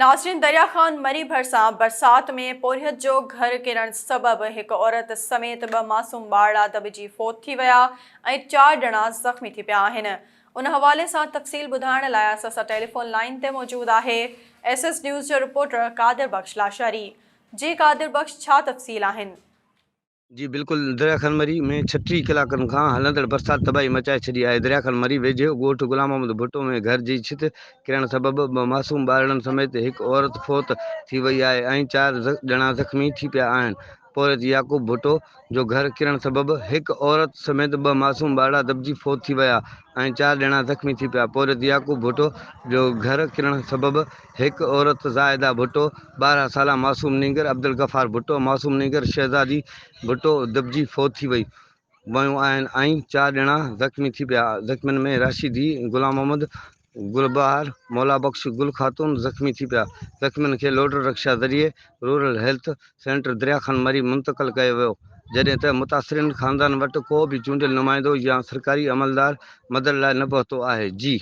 ناظرين دريا خان مري ڀرسان برسات ۾ پورهيت جو گهر ڪرڻ سبب هڪ عورت سميت ٻه معصوم ٻارڙا دٻجي فوت ٿي ويا ۽ چار ڄڻا زخمي ٿي پيا آهن ان حوالي سان تفصيل ٻڌائڻ لاء اسان سان ٽيليفون لائين تي موجود آهي ايس ايس نيوز جو رپورٽر قادر بخش لاشاري جي قادر بخش ڇا تفصيل آهن. جي بلڪل دريا خان مري ۾ 36 ڪلاڪن کان هلندڙ برسات تباهي مچائي ڇڏي آهي دريا خان مري ويجهو ڳوٺ غلام محمد ڀٽو ۾ گهر جي ڇت ڪرڻ سبب ٻه معصوم ٻارڙن سميت هڪ عورت فوت ٿي وئي آهي ۽ چار ڄڻا زخمي ٿي پيا آهن پورهيت يعقوب ڀٽو جو گهر ڪرڻ سبب هڪ عورت سميت ٻه معصوم ٻارڙا دٻجي فوت ٿي ويا ۽ چار ڄڻا زخمي ٿي پيا. پورهيت يعقوب ڀٽو جو گهر ڪرڻ سبب هڪ عورت زاهده ڀٽو، 12 سالا معصوم نينگر عبدالغفار ڀٽو، معصوم نينگر شهزادي ڀٽو دٻجي فوت ٿي ويون آهن ۽ چار ڄڻا زخمي ٿي پيا. زخمين ۾ راشدي، غلام محمد، گل بهار، مولا بخش، گل خاتون زخمي ٿي پيا. زخمين کي لوڊر رڪشا ذريعي rural health centre Darya Khan Marri منتقل ڪيو ويو، جڏهن ته متاثرين خاندان وٽ ڪو به چونڊيل نمائندو يا سرڪاري عملدار مدد لاء نه پهتو آهي. جي.